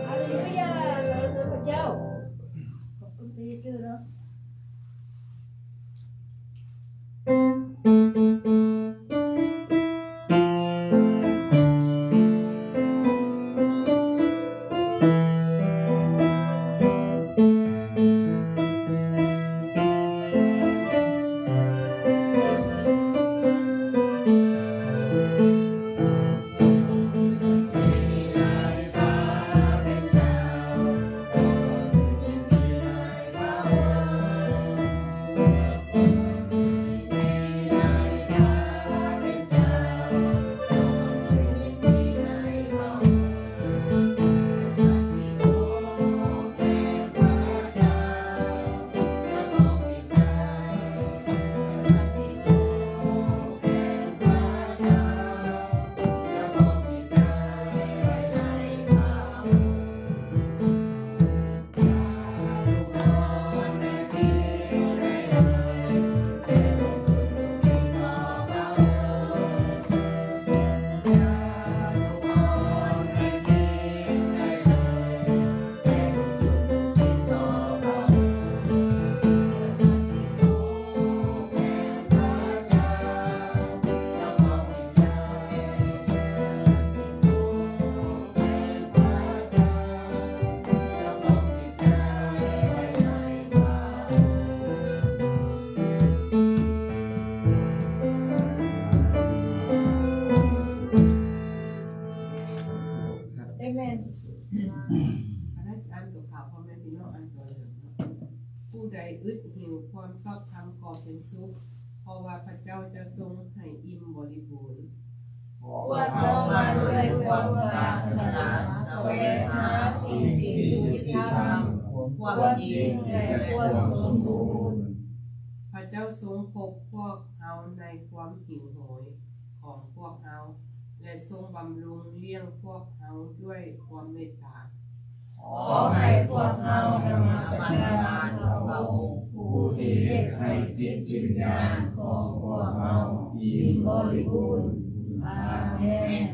ฮาเลลูยา สรรเสริญพระเจ้า ขอบคุณพระเยซูเนาะ ອາແມນ. ອາຈານອ່ານຕົວຂ່າວ ພໍ່ແມ່ພີ່ນ້ອງອ່ານຕົວເລີຍເນາະ. ຜູ້ໃດອຶດຫິວຄວາມຊອບທຳກໍເປັນສຸກ, ເພາະວ່າພະເຈົ້າຈະຊົງໃຫ້ອີ່ມບໍລິບູນ. ພວກເຮົາມາດ້ວຍຄວາມປາດຖະໜາສະແຫວງຫາສິ່ງທີ່ຍຸຕິທຳ, ຄວາມຈິງ ແລະ ຄວາມສົມບູນ. ພະເຈົ້າຊົງພົບພວກເຮົາໃນຄວາມຫິວໂຫຍຂອງພວກເຮົາ ແລະ ຊົງບຳລຸງລ້ຽງພວກເຮົາດ້ວຍຄວາມເມດຕາ. ຂໍໃຫ້ພວກເຮົານະມັດສະການພະອົງ ຜູ້ທີ່ເຮັດໃຫ້ຈິດວິນຍານຂອງພວກເຮົາອີ່ມບໍລິບູນ. ອາເມນ.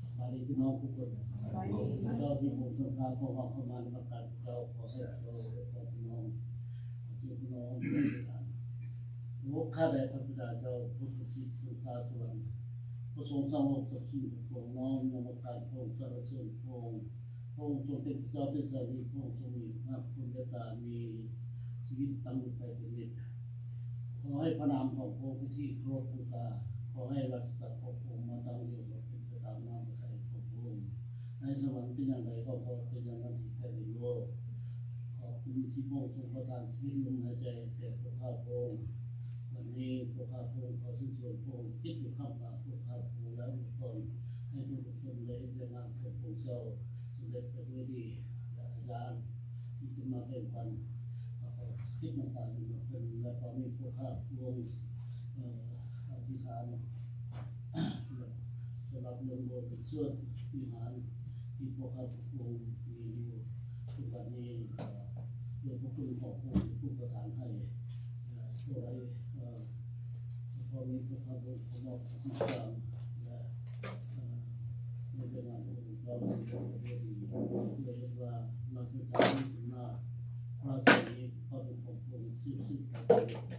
ສະບາຍດີພີ່ນ້ອງທຸກຄົນ. ສະບາຍດີ. ເຈົ້າທີ່ຜົມສົງຄາມ ຂໍເຂົ້າມານະມັດສະການພະເຈົ້າ, ຂໍໃຫ້ເຈົ້າ ແລະ ພີ່ນ້ອງ ເຈົ້າພີ່ນ້ອງ ໂອ້ ຂ້າແດ່ພະບິດາເຈົ້າ ຜູ້ສົງສິດສົງຄາສະຫວັນ, ຜູ້ຊົງສ້າງໂລກສັບສິ່ງທັງປວງ, ນ້ອມນະມັດສະການພະອົງ, ສັນລະເສີນພະອົງ. ພະອົງຊົງເປັນພະເຈົ້າທີ່ສະຫວັນ, ພະອົງຊົງມີພະຄຸນເມດຕາ, ມີຊີວິດຕັ້ງຢູ່ໄປເປັນນິດ. ຂໍໃຫ້ພະນາມຂອງພະອົງເປັນທີ່ເຄົາລົບບູຊາ, ຂໍໃຫ້ລາຊະອານາຈັກຂອງພະອົງມາຕັ້ງຢູ່ ແລະ ເປັນໄປຕາມນ້ຳພະໄທຂອງພະອົງ, ໃນສະຫວັນເປັນຢ່າງໃດກໍຂໍໃຫ້ເປັນຢ່າງນັ້ນທີ່ແຜ່ນດິນໂລກ. ຂອບຄຸນທີ່ພະອົງຊົງປະທານຊີວິດລົມຫາຍໃຈແກ່ພວກຂ້າພະອົງ. ວັນນີ້ພວກຂ້າພະອົງຂໍເຊີນຊວນພະອົງສະຖິດຢູ່ຂ້າມກາງພວກຂ້າພະອົງ ແລະ ອວຍພອນໃຫ້ທຸກຄົນໄດ້ເຮັດວຽກງານຂອງພະອົງເຈົ້າສຳເລັດໄປດ້ວຍດີ. ແລະ ອາຈານ ທີ່ເພິ່ນມາແບ່ງປັນ ເອົາຂອງສິດນ້ຳຕານເພິ່ນ ແລະ ກໍມີພວກຂ້າພວງ ເອີ ອະທິຖານ ສຳລັບເລື່ອງໂບດເປັນສ່ວນວິຫານ ທີ່ພວກຂ້າພວງມີຢູ່ ທຸກວັນນີ້ ເອີ ໂດຍພວກຄຸນຂອງພວກຜູ້ປະທານໃຫ້ ເອີ ໂດຍ ເອີ ເພາະມີພວກເຮົາໄດ້ເຂົ້າມາຕິດຕາມ ແລະ ເອີ ໃນເລື່ອງງານຂອງພວກເຮົາ ເພື່ອເຮັດວ່າມາສະຖານມາ ມາສະຖານທີ່ຂອງພວກເຮົາສືບສືບຕໍ່ໄປ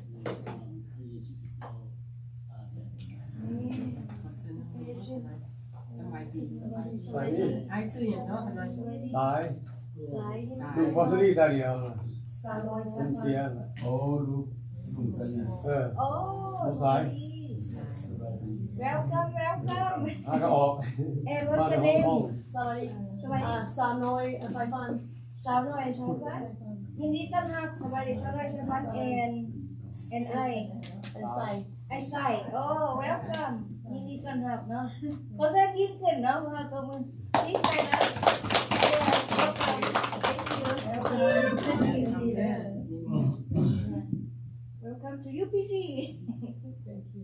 ໃນນາມພະເຢຊູຄຣິດເຈົ້າ. ອາເມນ. ສະບາຍດີ ສະບາຍດີ ອ້າຍຊື່ຫຍັງເນາະ? ສາຍ ສາຍ ລູກພໍ່ສາລີຕາດຽວ ສາວນ້ອຍ ເພິ່ນເສຍ ໂອ້ ລູກ ລູກສາວນ້ອຍ ເອີ ໂອ້ ສາຍ ສະບາຍດີ Welcome welcome ຫາກະອອກ And what's your name? ສະບາຍດີ ສະບາຍດີ ສາວນ້ອຍ ສາຍຟ້າ ສາວນ້ອຍ ສາຍຟ້າ ຍິນດີຕ້ອນຮັບ ສະບາຍດີ ສາວນ້ອຍ ສາຍຟ້າ and and I and ສາຍ ໄອ້ໄຊ ໂອ້ welcome ຍິນດີຕ້ອນຮັບເນາະ ຂໍເຊີນຢືນຂຶ້ນເນາະ ເພາະວ່າຕົວມືດີໃຈນະ Yes welcome. Thank you. Welcome to U P G. Thank you.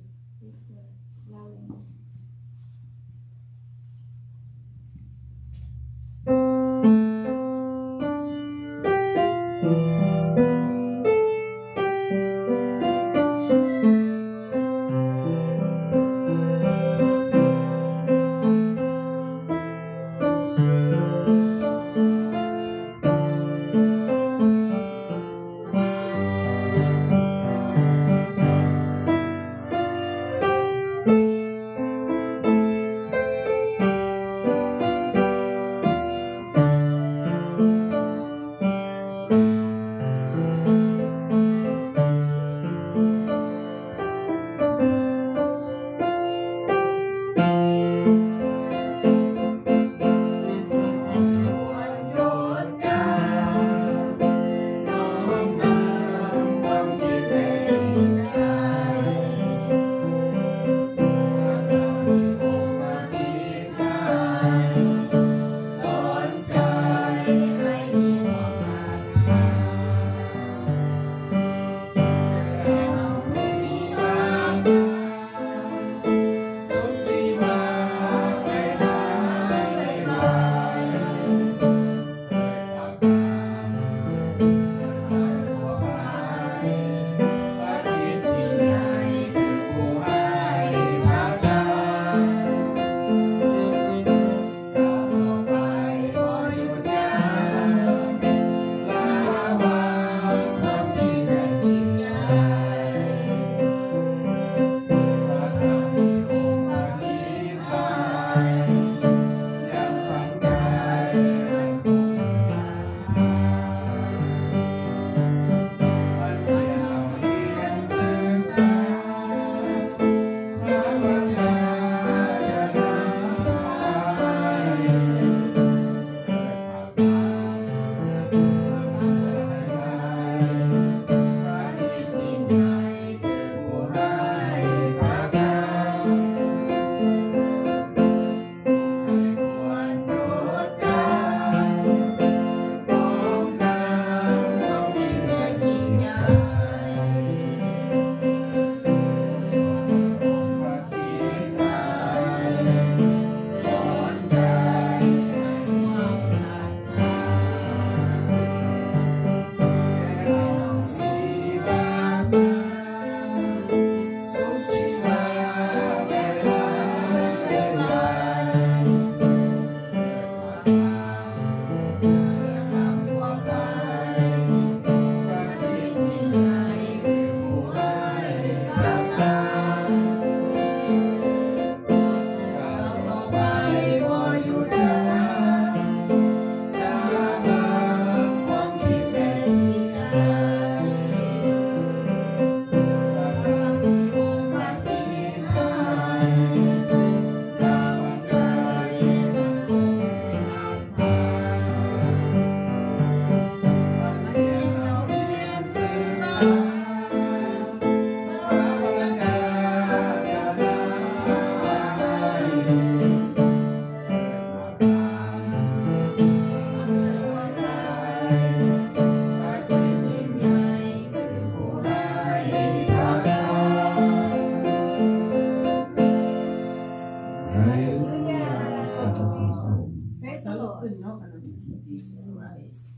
Praise.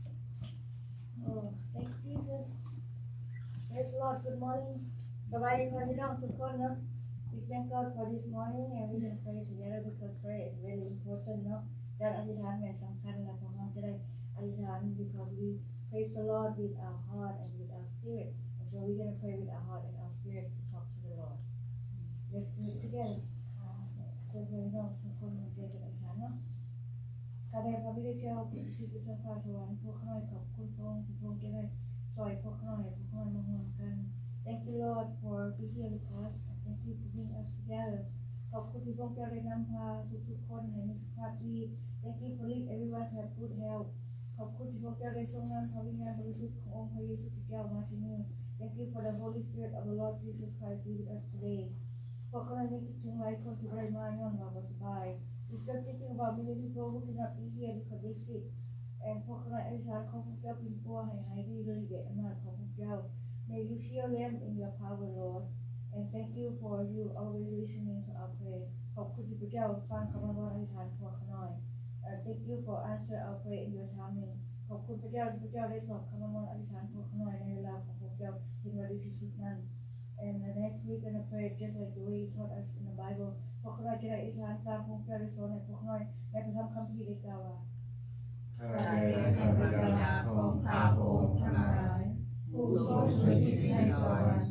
Oh, thank you, Jesus. Praise the Lord. Good morning. ສະບາຍດີພີ່ນ້ອງທຸກຄົນເນາະ. We thank God for this morning and we can pray together because prayer is very important ເນາະ. ການອະທິຖານແມ່ນສຳຄັນ ແລະ ພວກເຮົາຈະໄດ້ອະທິຖານ because we praise the Lord with our heart and with our spirit. And so we're gonna pray with our heart and our spirit to talk to the Lord. Let's do it together. ເຊີນພີ່ນ້ອງທຸກຄົນມາເປັນອະທິຖານເນາະ. ຂ້າແດ່ພະບິດາເຈົ້າຜູ້ທີ່ສະຖິດສະຖານສະຫວັນ, ພວກຂ້ານ້ອຍຂອບຄຸນພະອົງທີ່ພະອົງເຈົ້າໄດ້ຊ່ອຍພວກຂ້ານ້ອຍ ໃຫ້ພວກຂ້ານ້ອຍມາຮ່ວມກັນ. Thank you, Lord, for being here with us, and thank you for bringing us together. ຂອບຄຸນທີ່ພະອົງເຈົ້າໄດ້ນຳພາທຸກໆຄົນໃຫ້ມີສຸຂະພາບດີ. Thank you for lead everyone to have good health. ຂອບຄຸນທີ່ພະອົງເຈົ້າໄດ້ຊົງນຳພະວິນຍານບໍລິສຸດຂອງອົງພະເຢຊູຄຣິດເຈົ້າມາທີ່ນີ້. Thank you for the Holy Spirit of the Lord Jesus Christ be with us today. ພວກຂ້ານ້ອຍນຶກເຖິງຫຼາຍຄົນທີ່ບໍ່ໄດ້ມາຍ້ອນວ່າບໍ່ສະບາຍ. We still thinking about many people who cannot be here because they sick. And ພວກຂ້ານ້ອຍອະທິຖານຂໍພະເຈົ້າປິ່ນປົວໃຫ້ຫາຍດີໂດຍລິດແລະອຳນາດຂອງພະເຈົ້າ. May you heal them in your power, Lord. And thank you for you always listening to our prayer. ຂອບຄຸນທີ່ພະເຈົ້າຟັງຄຳອ້ອນວອນອະທິຖານພວກຂ້ານ້ອຍ. And thank you for answer our prayer in your timing. ຂອບຄຸນພະເຈົ້າທີ່ພະເຈົ້າໄດ້ຕອບຄຳອ້ອນວອນອະທິຖານພວກຂ້ານ້ອຍໃນເວລາຂອງພວກເຈົ້າທີ່ວ່າດີທີ່ສຸດນັ້ນ. And the next week gonna pray just like the way you taught us in the Bible. ພວກຂ້ານ້ອຍຈະໄດ້ອະທິຖານຕາມພະເຈົ້າໄດ້ສອນໃຫ້ພວກຂ້ານ້ອຍໃນພະທຳຄຳພີໄດ້ກ່າວວ່າ ຂ້າແດ່ພະບິດາຂອງຂ້າພະອົງທັງຫຼາຍ ຜູ້ຊົງສະຖິດໃນສະຫວັນ,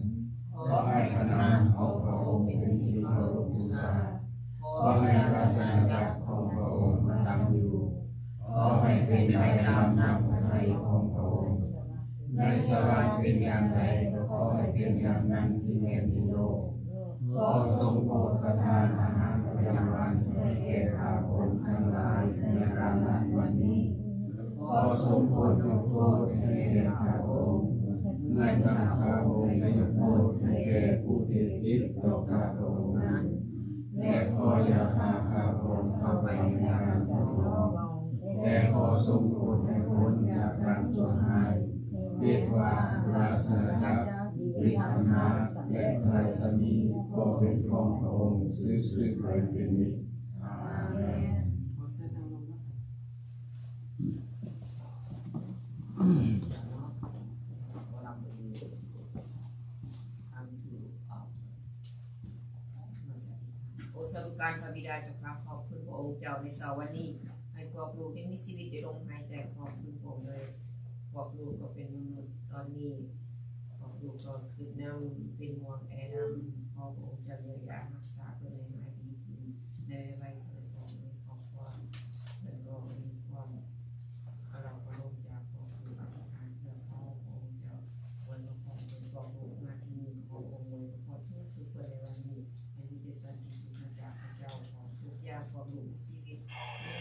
ຂໍໃຫ້ພະນາມຂອງພະອົງເປັນທີ່ເຄົາລົບບູຊາ. ຂໍໃຫ້ລາຊະອານາຈັກຂອງພະອົງຕັ້ງຢູ່. ຂໍໃຫ້ເປັນໄປຕາມນ້ຳພະໄທຂອງພະອົງ. ໃນສະຫວັນເປັນຢ່າງໃດ ກໍຂໍໃຫ້ເປັນຢ່າງນັ້ນທີ່ແຜ່ນດິນໂລກ. ຂໍຊົງໂປດປະທານອາຫານປະຈຳວັນໃຫ້ແກ່ຂ້າພະອົງທັງຫຼາຍໃນກາງວັນວັນນີ້. ຂໍຊົງໂປດຍົກໂທດໃຫ້ແກ່ຂ້າພະອົງ ເໝືອນດັ່ງຂ້າພະອົງໄດ້ຍົກໂທດໃຫ້ແກ່ຜູ້ທີ່ຜິດຕໍ່ຂ້າພະອົງນັ້ນ. ແລະ ຂໍຢ່າພາຂ້າພະອົງເຂົ້າໄປໃນການທົດລອງ, ແຕ່ຂໍຊົງໂປດໃຫ້ພົ້ນຈາກການຊົ່ວຮ້າຍ. ເພາະວ່າລາຊະອານາຈັກ, ອຳນາດ ແລະ ພະລາຊະນີ ກໍເປັນຂອງພະອົງສືບໆໄປເປັນນິດ. ອາເມນ. ໂອ້ ສາທຸການພະບິດາເຈົ້າຂ້າ, ຂອບຄຸນພະອົງເຈົ້າໃນເຊົ້າວັນນີ້ ໃຫ້ພວກລູກຍັງມີຊີວິດຢູ່ ລົມຫາຍໃຈ. ຂອບຄຸນພະອົງເລີຍ, ພວກລູກກໍເປັນມະນຸດຕອນນີ້, ພວກລູກກໍຄິດນຳ ເປັນຫ່ວງແອນຳ. ຂໍພະອົງເຈົ້າຢາຢາຮັກສາເພິ່ນໃຫ້ຫາຍດີຂຶ້ນໃນໄວໆເທີ້ນ. ພະອົງໃນຄອບຄົວເພິ່ນກໍມີຄວາມ ເຮົາກໍລົງຈາກຄວາມທຸກ ອະທິຖານເພື່ອຂໍພະອົງເຈົ້າອວຍພະພອນເພິ່ນ ຂອງລູກມາທີ່ນີ້. ຂໍພະອົງອວຍພະພອນທຸກໆຄົນໃນວັນນີ້ ໃຫ້ມີແຕ່ສັນຕິສຸກມາຈາກພະເຈົ້າ. ຂໍທຸກຢ່າງຂອງລູກມີຊີວິດ ມີ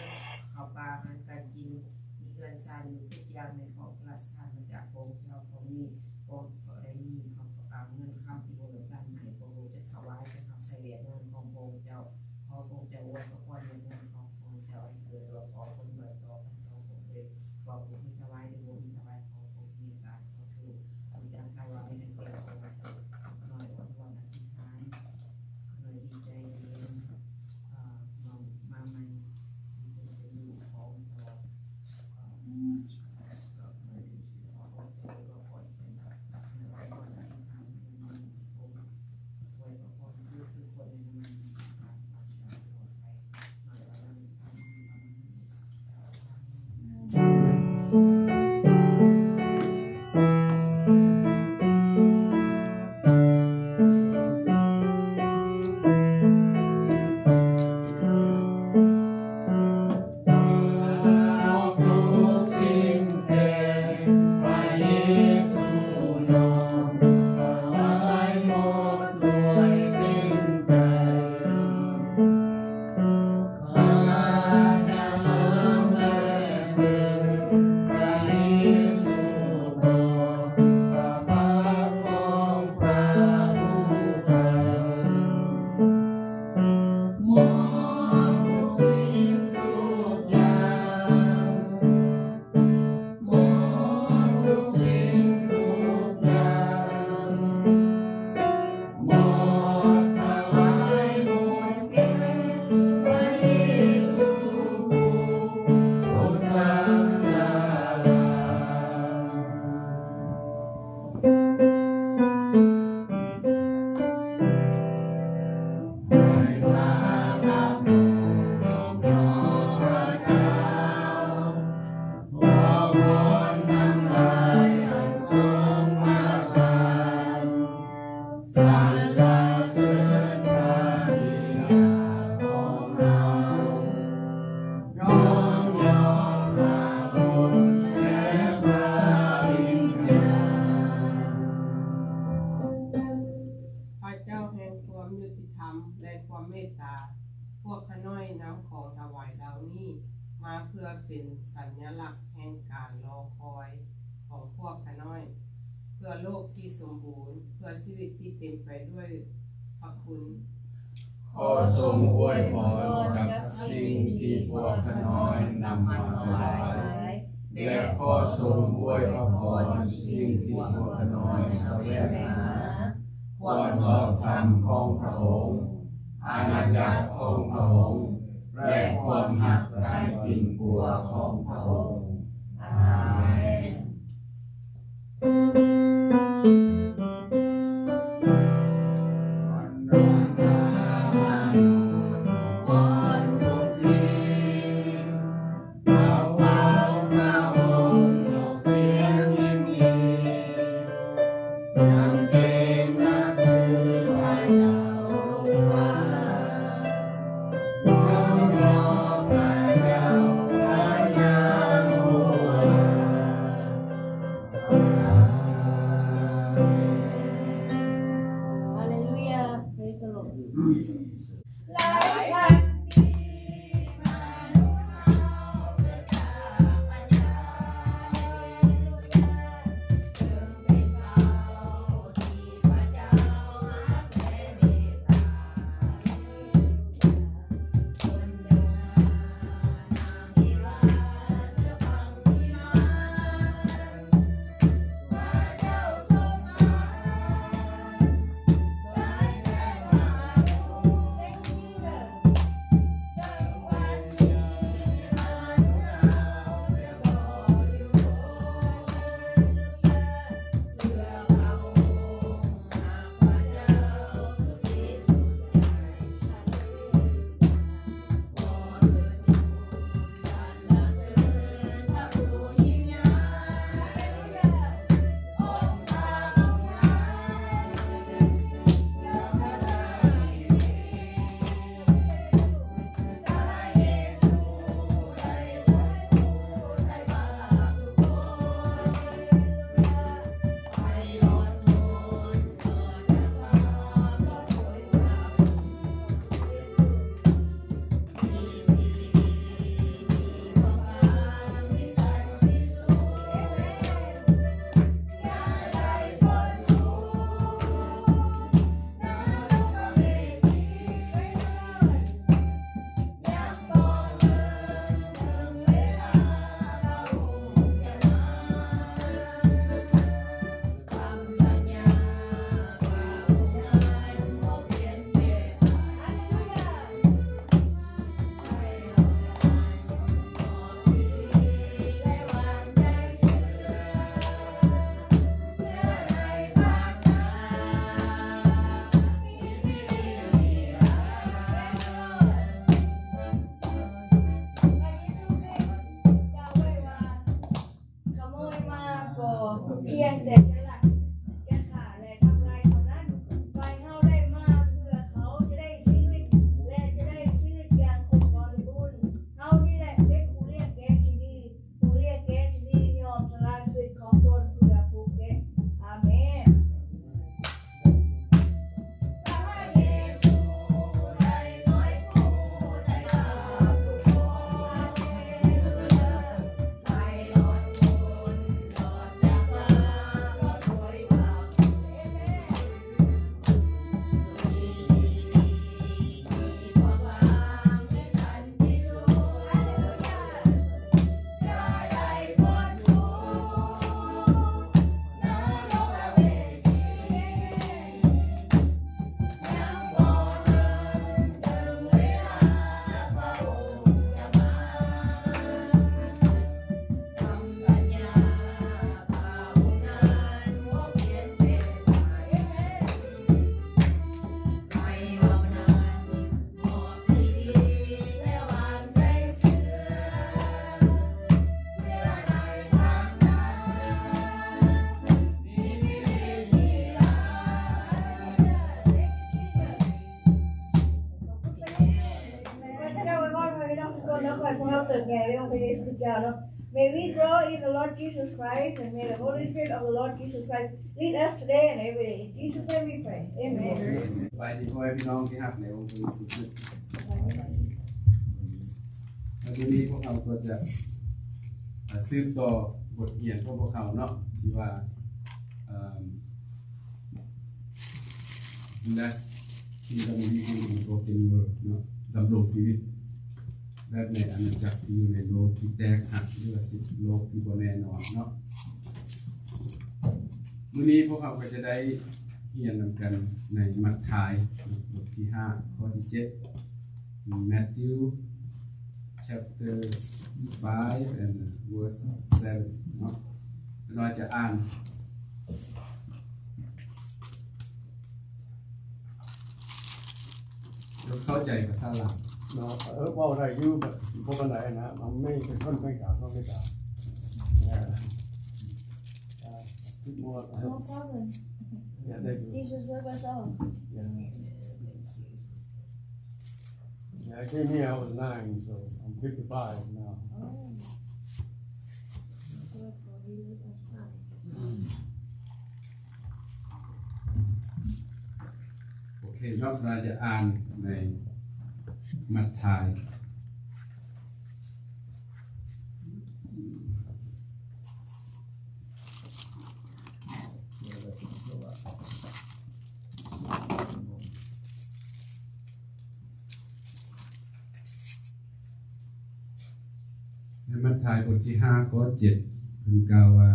ເຂົ້າປາອາຫານການກິນ ມີເຮືອນຊານຢູ່ ທຸກຢ່າງໃນຂອງພະລາຊະທານມາຈາກພະອົງເຈົ້າ. ຂໍມີ ພະອົງກໍໄດ້ມີເຂົ້າປາເງິນຄຳທີ່ພະອົງທ່ານໃຫ້ ພວກລູກຈະຖວາຍ ຈະຮັບໃຊ້ວຽກງານຂອງພະອົງເຈົ້າ. ຂໍພະອົງເຈົ້າອວຍພະພອນວຽກງານຂອງພະອົງເຈົ້າ ໃຫ້ເກີດດອກອອກຜົນດອຍຕໍ່ກັນຕໍ່ຄົນເລີຍ. ພວກລູກມີຖວາຍ ຫຼື ບໍ່ມີຖວາຍ ຂໍພະອົງເມດຕາ. ຂໍໂທດ ອາຈານຖວາຍໃນແກ້ວຂອງເຈົ້າ. ຂ້ານ້ອຍອ້ອນວອນອະທິຖານ, ຂ້ານ້ອຍດີໃຈທີ່ເຫັນ ເອີ ນ້ອງມາໃໝ່ ທີ່ເປັນລູກຂອງພໍ່. ເອີ ຂ້ານ້ອຍເປັນສິດຂອງພະເຈົ້າ ກໍຂໍໃຫ້ເປັນ ທີ່ສົມບູນ ເພື່ອຊີວິດທີ່ເຕັມໄປດ້ວຍພະຄຸນ. ຂໍຊົງອວຍພອນກັບສິ່ງທີ່ພວກຂ້ານ້ອຍນຳມາຖວາຍ ແລະ ຂໍຊົງອວຍພະພອນສິ່ງທີ່ພວກຂ້ານ້ອຍສະແຫວງຫາ ຄວາມຊອບທຳຂອງພະອົງ, ອານາຈັກຂອງພະອົງ ແລະ ຄວາມຮັກອັນປິ່ນປົວຂອງພະອົງ. ອາເມນ. Haleluya. Praise the Lord. ຂະໂມຍມາກໍພຽງແຕ່ຈະລັກ ຈະຂ້າ ແລະ ທຳລາຍເທົ່ານັ້ນ. ຝ່າຍເຮົາໄດ້ມາເພື່ອເຂົາຈະໄດ້ຊີວິດ ແລະ ຈະໄດ້ຊີວິດຢ່າງຄົບບໍລິບູນ. ເຮົານີ້ແຫຼະເປັນຜູ້ລ້ຽງແກະທີ່ດີ, ຜູ້ລ້ຽງແກະທີ່ດີຍອມສະຫຼະຊີວິດຂອງຕົນເພື່ອຜູ້ແກະ. ອາເມນ. May we grow in the Lord Jesus Christ, and may the Holy Spirit of the Lord Jesus Christ lead us today and every day. In Jesus' name we pray. Amen. ສະບາຍດີພໍ່ແມ່ພີ່ນ້ອງທີ່ຮັກໃນອົງພະເຢຊູຄຣິດ. ແລະ ມື້ນີ້ພວກເຮົາກໍຈະ ເອີ່ ສືບຕໍ່ບົດຮຽນຂອງພວກເຮົາເນາະ ທີ່ວ່າ ເອີ່ມ Less kingdom living in broken world ເນາະ ດຳລົງຊີວິດແບບໃນອານາຈັກທີ່ຢູ່ໃນໂລກທີ່ແຕກຫັກ ຫຼືວ່າໂລກທີ່ບໍ່ແນ່ນອນເນາະ. ມື້ນີ້ພວກເຮົາກໍຈະໄດ້ຮຽນນຳກັນໃນມັດທາຍ ບົດທີຫ້າ ຂໍ້ທີເຈັດ Matthew chapter five and verse seven ເນາະ. ຂ້ານ້ອຍຈະອ່ານ ເຂົ້າໃຈພາສາລາວເນາະ. ເອີ ເວົ້າໄດ້ຢູ່ ແບບບໍ່ປານໃດນະ. ມັນມີເປັນຄົນອາເມລິກາ ອາເມລິກາ. Yeah. Uh, more, uh, No problem. Yeah, thank you. Jesus with us all. Yeah. Yeah, I came here, I was nine, so I'm fifty-five now. Oh. ໂອເຄເນາະ ເຮົາຈະອ່ານໃນມັດທາຍ ໃນມັດທາຍບົດທີຫ້າ ຂໍ້ເຈັດ ເພິ່ນກ່າວວ່າ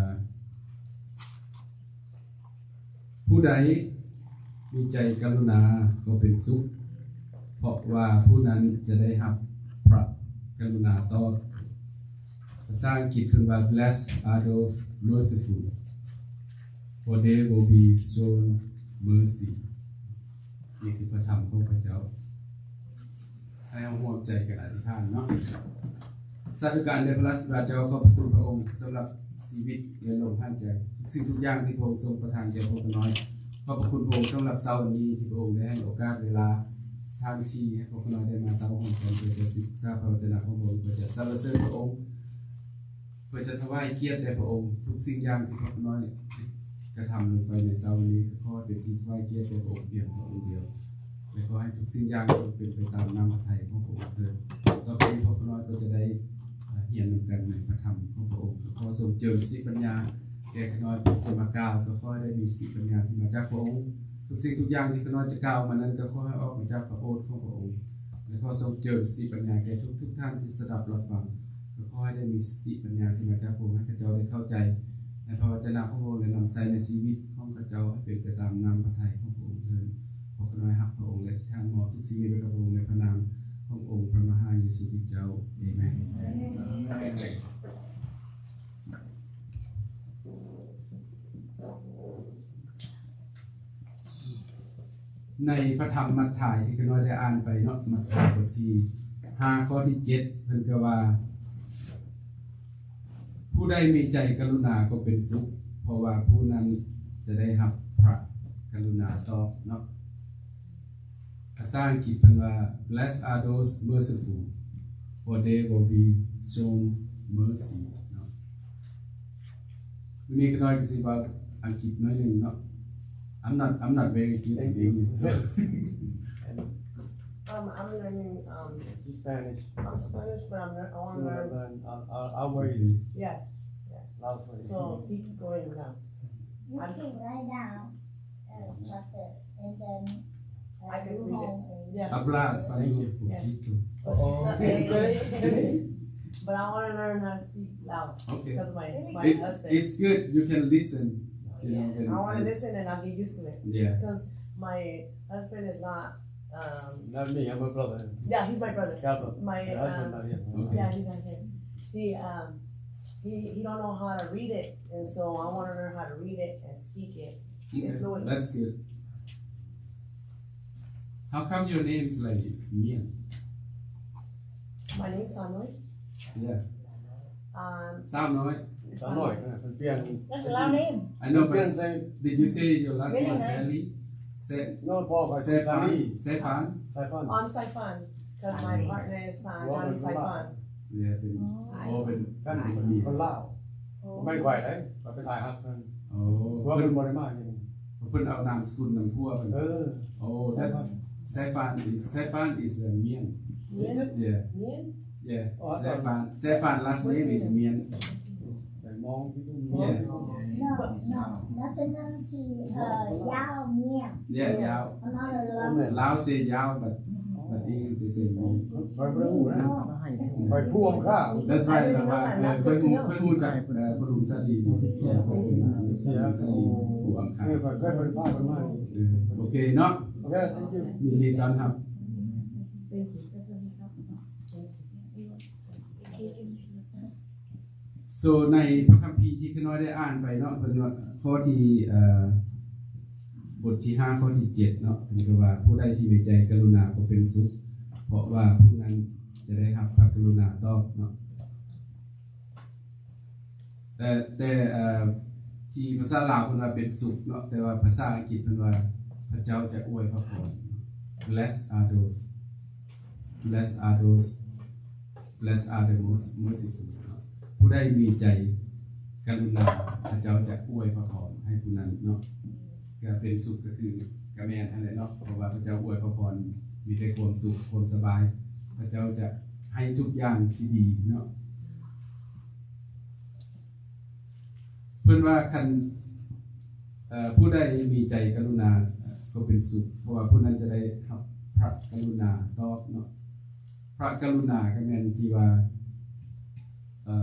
ຜູ້ໃດມີໃຈກະລຸນາກໍເປັນສຸກ ເພາະວ່າຜູ້ນັ້ນຈະໄດ້ຮັບພະກະລຸນາຕອບ. ພາສາອັງກິດເພິ່ນວ່າ Blessed are those merciful, for they will be shown mercy. ນີ້ຄືພະທຳຂອງພະເຈົ້າ. ໃຫ້ເຮົາຮ່ວມໃຈກັນອະທິຖານເນາະ. ສາທຸການແດ່ພະລາຊະບິດາເຈົ້າ, ຂອບພະຄຸນພະອົງສຳລັບຊີວິດ ແລະ ລົມຫາຍໃຈ, ທຸກສິ່ງທຸກຢ່າງທີ່ພະອົງຊົງປະທານແກ່ພວກຂ້ານ້ອຍ. ຂອບພະຄຸນພະອົງສຳລັບເຊົ້າວັນນີ້ ທີ່ພະອົງໄດ້ໃຫ້ໂອກາດເວລາ ສະຖານທີ່ໃຫ້ພວກຂ້ານ້ອຍໄດ້ມາເຕົ້າໂຮມກັນ ເພື່ອຈະສຶກສາພະວະຈະນະຂອງພະອົງ, ເພື່ອຈະສັນລະເສີນພະອົງ, ເພື່ອຈະຖວາຍກຽດແດ່ພະອົງ. ທຸກສິ່ງຢ່າງທີ່ພວກຂ້ານ້ອຍກະທຳລົງໄປໃນເຊົ້າວັນນີ້ ກໍຂໍໃຫ້ເປັນທີ່ຖວາຍກຽດແດ່ພະອົງພຽງພະອົງດຽວ ແລະ ຂໍໃຫ້ທຸກສິ່ງຢ່າງຈົ່ງເປັນໄປຕາມນ້ຳພະໄທຂອງພະອົງເທີ້ນ. ຕໍ່ໄປນີ້ພວກຂ້ານ້ອຍກໍຈະໄດ້ ຮຽນນຳກັນໃນພະທຳຂອງພະອົງ. ຂໍຊົງເຈີມສະຕິປັນຍາແກ່ຂ້ານ້ອຍຜູ້ທີ່ຈະມາກ່າວ, ກໍຂໍໃຫ້ໄດ້ມີສະຕິປັນຍາທີ່ມາຈາກພະອົງ. ທຸກສິ່ງທຸກຢ່າງທີ່ຂ້ານ້ອຍຈະກ່າວມານັ້ນ ກໍຂໍໃຫ້ອອກມາຈາກພະໂອດຂອງພະອົງ ແລະ ຂໍຊົງເຈີມສະຕິປັນຍາແກ່ທຸກໆທ່ານທີ່ສະດັບຮັບຟັງ. ກໍຂໍໃຫ້ໄດ້ມີສະຕິປັນຍາທີ່ມາຈາກພະອົງ ໃຫ້ເຂົາເຈົ້າໄດ້ເຂົ້າໃຈໃນພະວະຈະນະຂອງພະອົງ ແລະ ນຳໃຊ້ໃນຊີວິດຂອງເຂົາເຈົ້າໃຫ້ເປັນໄປຕາມນ້ຳພະໄທຂອງພະອົງເທີ້ນ. ພວກຂ້ານ້ອຍຮັກພະອົງ ແລະ ອະທິຖານມອບທຸກສິ່ງນີ້ໄປກັບພະອົງ ໃນພະນາມຂອງອົງພະມະຫາເຢຊູຄຣິດເຈົ້າ. ເອເມນ. ໃນພະທຳມັດທາຍທີ່ຂ້ານ້ອຍໄດ້ອ່ານໄປເນາະ, ມັດທາຍບົດທີຫ້າ ຂໍ້ທີເຈັດ ເພິ່ນກໍວ່າ ຜູ້ໃດມີໃຈກະລຸນາກໍເປັນສຸກ ເພາະວ່າຜູ້ນັ້ນຈະໄດ້ຮັບພະກະລຸນາຕອບເນາະ. ພາສາອັງກິດເພິ່ນວ່າ Blessed are those merciful, for they will be shown mercy ເນາະ. ມື້ນີ້ຂ້ານ້ອຍກໍຊິເວົ້າອັງກິດໜ້ອຍໜຶ່ງເນາະ. I'm not, I'm not very good in English, so. Um, I'm learning, um, Spanish. I'm Spanish, but I'm lear-, I wanna learn. Learn, uh, uh, I'll wait. Yes, yes. I'll wait. So keep going now. You can write down, uh, chapter, and then, uh, I can read it. Yeah. Habla español poquito. Not very good. But I wanna learn how to speak Lao. Okay. 'Cause my, my husband. It's good. You can listen. You know, then I wanna listen and I'll get used to it. Yeah. 'Cause my husband is not, um, Not me, I'm a brother. Yeah, he's my brother. Yeah, but my husband, um, not here. Okay. Yeah, he's not here. He, um, he, he don't know how to read it, and so I wanna learn how to read it and speak it. Okay, that's good. How come your name is like Mien? My name is Sanoi. Yeah. Um, Sanoi. ສາວນ້ອຍ ເອີ ເພິ່ນປ່ຽນ That's a Lao name. I know, but did you say your last name is Sally? Sa-, No, ພໍ່ຂ້ອຍຊື່ Saifan. Sally. Saifan. Saifan. Oh, I'm Saifan, 'cause my partner is San, Saifan. Yeah, ເປັນ ອໍ ເປັນ ເປັນຄົນລາວ. ບໍ່ແມ່ນຂ້ອຍເດ້ ຂ້ອຍເປັນອ້າຍຮັກເພິ່ນ. ອໍ ເພິ່ນບໍ່ໄດ້ມາຢູ່ນີ້ ເພິ່ນເອົານາມສະກຸນນຳຜົວເພິ່ນ. ເອີ Oh, that Saifan is, Saifan is a Mien. Mien? Yeah. Mien? Yeah. Saifan, Saifan last name is Mien. ໄປມອງທີ່ Yeah. But No, nationality, uh, Yao Mian. Yeah, Yao. Another language. Lao say Yao, but, but English they say Mian. ຂ້ອຍບໍ່ຮູ້ນະ ຂ້ອຍຜູ້ອຳຄາ. That's why ແບບວ່າ ເອີ ຂ້ອຍຮູ້ ຂ້ອຍຮູ້ຈັກ ເອີ ພໍ່ລຸງສາລີ ເອີ ພໍ່ລຸງສາລີຜູ້ອຳຄາ. ເອີ ຂ້ອຍເຄີຍໄປພາເພິ່ນມາ. ເອີ ໂອເຄເນາະ. ໂອເຄ thank you. ຍິນດີຕ້ອນຮັບ. So ໃນພະຄຳພີທີ່ຂ້ານ້ອຍໄດ້ອ່ານໄປເນາະ ເພິ່ນວ່າຂໍ້ທີ່ ເອີ ບົດທີຫ້າ ຂໍ້ທີເຈັດເນາະ ເພິ່ນກໍວ່າ ຜູ້ໃດທີ່ມີໃຈກະລຸນາກໍເປັນສຸກ ເພາະວ່າຜູ້ນັ້ນຈະໄດ້ຮັບພະກະລຸນາຕອບເນາະ. ແຕ່ ແຕ່ ເອີ ທີ່ພາສາລາວເພິ່ນວ່າເປັນສຸກເນາະ ແຕ່ວ່າພາສາອັງກິດເພິ່ນວ່າ ພະເຈົ້າຈະອວຍພະພອນ Blessed are those, blessed are those, blessed are the most merciful ເນາະ. ຜູ້ໃດມີໃຈກະລຸນາ ພະເຈົ້າຈະອວຍພະພອນໃຫ້ຜູ້ນັ້ນເນາະ. ກະເປັນສຸກກະຄື ກະແມ່ນຫັ້ນແຫຼະເນາະ ເພາະວ່າພະເຈົ້າອວຍພະພອນ ມີແຕ່ຄວາມສຸກ ຄວາມສະບາຍ ພະເຈົ້າຈະໃຫ້ທຸກຢ່າງທີ່ດີເນາະ. ເພິ່ນວ່າຄັນ ເອີ ຜູ້ໃດມີໃຈກະລຸນາກໍເປັນສຸກ ເພາະວ່າຜູ້ນັ້ນຈະໄດ້ຮັບພະກະລຸນາຕອບເນາະ. ພະກະລຸນາກໍແມ່ນທີ່ວ່າ ເອີ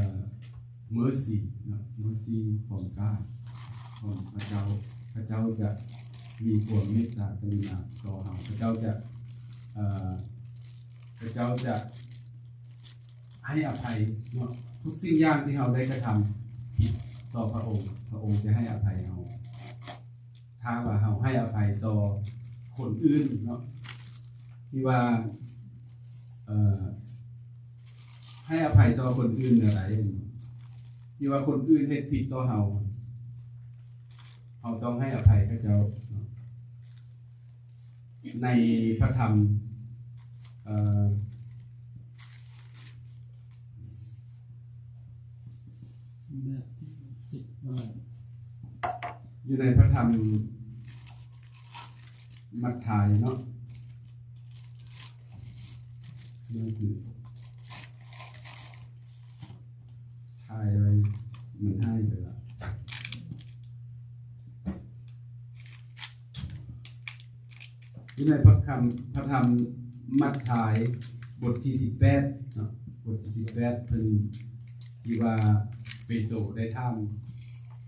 mercy ເນາະ mercy from God ຂອງພະເຈົ້າ. ພະເຈົ້າຈະມີຄວາມເມດຕາກະລຸນາຕໍ່ເຮົາ ພະເຈົ້າຈະ ເອີ ພະເຈົ້າຈະໃຫ້ອະໄພເນາະ ທຸກສິ່ງຢ່າງທີ່ເຮົາໄດ້ກະທຳຜິດຕໍ່ພະອົງ ພະອົງຈະໃຫ້ອະໄພເຮົາ ຖ້າວ່າເຮົາໃຫ້ອະໄພຕໍ່ຄົນອື່ນເນາະ ທີ່ວ່າ ເອີ ໃຫ້ອະໄພຕໍ່ຄົນອື່ນແນວໃດ ທີ່ວ່າຄົນອື່ນເຮັດຜິດຕໍ່ເຮົາ ເຮົາຕ້ອງໃຫ້ອະໄພເຂົາເຈົ້າເນາະ. ໃນພະທຳ ເອີ ຢູ່ໃນພະທຳມັດທາຍເນາະ ມັນຄື ຖ່າຍໄວ້ ມັນຫາຍໄປລະ. ຢູ່ໃນພະຄຳ ພະທຳມັດທາຍ ບົດທີສິບແປດເນາະ ບົດທີສິບແປດ ເພິ່ນ ທີ່ວ່າເປໂຕໄດ້ຖາມ